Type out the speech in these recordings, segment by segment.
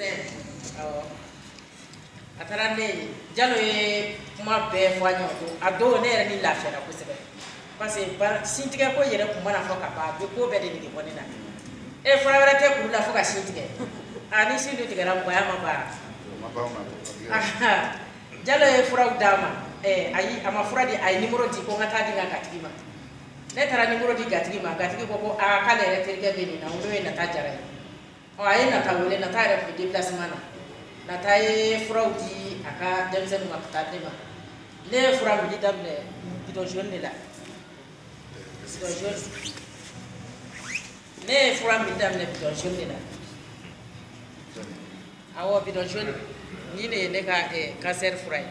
Awɔ, a taara ne ye. Jalo ye kuma bɛɛ fɔ a ɲɛna ko a don ne yɛrɛ ni lafiyara kosɛbɛ, parce que sintigɛ ko yɛrɛ kun mana fɔ ka ban, a bɛ ko bɛɛ de nege bɔ ne na. E, fura wɛrɛ tɛ kuru la fo ka sin tigɛ. A ni sin dun tigɛra, mɔgɔya ma ban. Jalo ye furaw d'a ma. Ayi, a ma fura di, a ye numéro di ko n ka taa di n ka gatigi ma. Ne taara numéro di gatigi ma. Gatigi ko ko aa, k'ale yɛrɛ terikɛ bɛ nin na, n'o ye Nata Jara ye. Ɔ, a ye Nata wele. Nata yɛrɛ tun bɛ déplacement na. Nata ye furaw di a ka denmisɛnninw ma ka taa di ne ma. Ne ye fura minli daminɛ bidon jaune de la, bidon jaune. Ne ye fura min daminɛ bidon jaune de la. Awɔ, bidon jaune nin de ye ne ka cancer fura ye.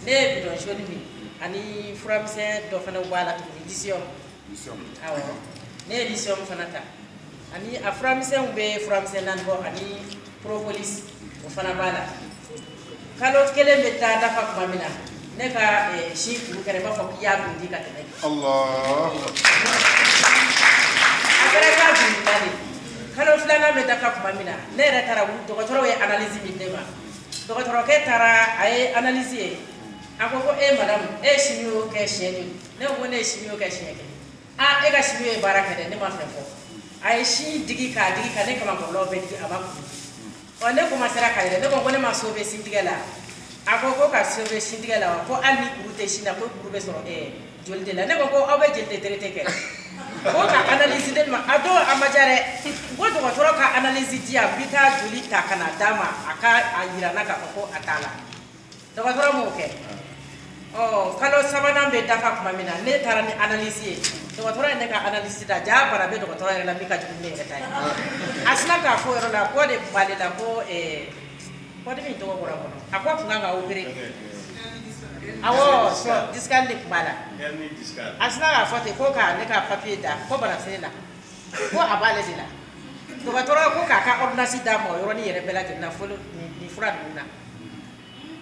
Ne ye bidon jaune min ani furamisɛn dɔ fana b'a la tuguni, lithium. Awɔ, ne ye lithium fana ta ani a furamisɛnw bɛ furamisɛn naani bɔ, ani propolis, o fana b'a la. Kalo kelen bɛ taa dafa tuma min na, ne ka sin kuru kɛra i b'a fɔ k'i y'a dun ka tɛmɛ. A kɛra i b'a dun de. Kalo filanan bɛ dafa tuma min na, ne yɛrɛ taara, dɔgɔtɔrɔw ye analyse min di ne ma. Dɔgɔtɔrɔkɛ taara, a ye analyse ye, a ko ko e madame, e ye chimio kɛ siɲɛ joli? Ne ko ne ye chimio kɛ siɲɛ kelen. A, e ka chimio ye baara kɛ dɛ. Ne ma fɛn fɔ. A ye sin digi k'a digi ka ne kamakɔrɔlaw bɛɛ digi, a ma kuru. Ɔ, ne commencera ka yɛlɛ. Ne ko ko ne ma sauver sintigɛ la. A ko ko ka sauver sintigɛ la wa? Ko hali ni kuru tɛ sin na, ko kuru bɛ sɔrɔ joli de la. Ne ko ko aw bɛ jeli de traité kɛ, ko ka analyse di ne ma. A don a ma diya dɛ. Ko dɔgɔtɔrɔ ka analyse di yan, n bɛ taa joli ta ka na d'a ma, a ka a yira n na k'a fɔ ko a t'a la. Dɔgɔtɔrɔ m'o kɛ. Ɔ, kalo sabanan bɛ dafa tuma min na, ne taara ni analyse ye. Dɔgɔtɔrɔ ye ne ka analyse da. Ja bana bɛ dɔgɔtɔrɔ yɛrɛ la min ka jugu ni ne yɛrɛ ta ye. A sina k'a fɔ o yɔrɔ la ko de tun b'ale la, ko kɔdimi in tɔgɔ bɔra n kɔnɔ. A ko a tun kan ka opérer. Awɔ, sɔ discale de tun b'a la. A sina k'a fɔ ten ko ka ne ka papier da ko bana tɛ ne la, ko a b'ale de la. Dɔgɔtɔrɔ ko k'a ka ordonnance d'a ma o yɔrɔnin yɛrɛ bɛɛ lajɛlen na, fo nin fura ninnu na.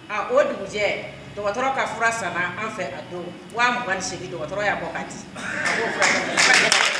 A o dugujɛ, dɔgɔtɔrɔ ka fura sanna an fɛ a don 28,000. Dɔgɔtɔrɔ y'a bɔ k'a di, a b'o fura kɛ.